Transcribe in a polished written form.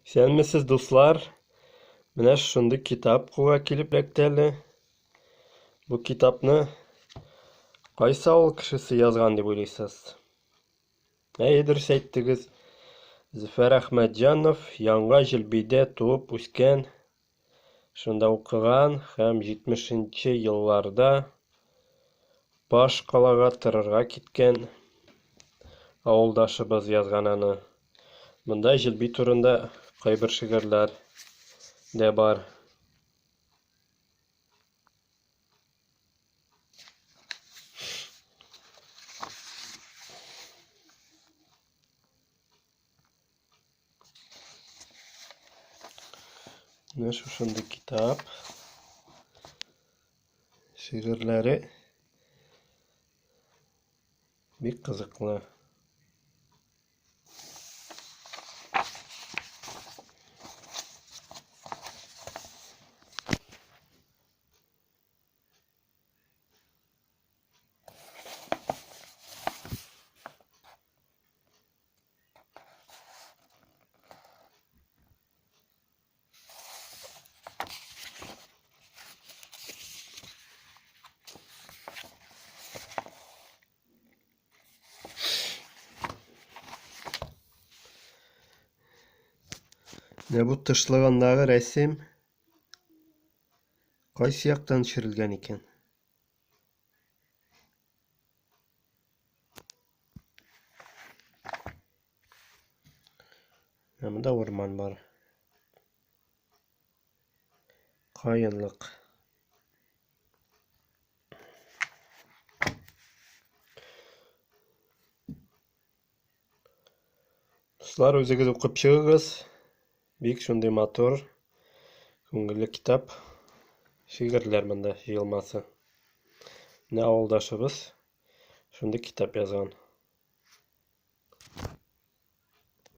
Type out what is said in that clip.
Исәнмесез, дуслар! Менә шундый китап кулга килеп эләкте әле. Бу китапны кайсы авыл кешесе язган дип уйлыйсыз? Әйе, дөрес әйттегез. Зөфәр Әхмәтҗанов Яңа Җөлбидә туып үскән, шунда укыган һәм 70 нче елларда Баш калага торырга киткән авылдашыбыз язган аны. Монда Җилби турында кайбер шигырьләр дә бар. Менә шушындый китап. Шигырьләре бик кызыклы. Менә бу тышлыгындагы рәсем кайсы яктан төшерелгән икән? Ә монда урман бар. Каенлык. Дуслар, үзегез укып чыгыгыз. Бик шундый матур, күңелле китап. Шигырьләр монда җыелмасы. Менә авылдашыбыз шундый китап язган.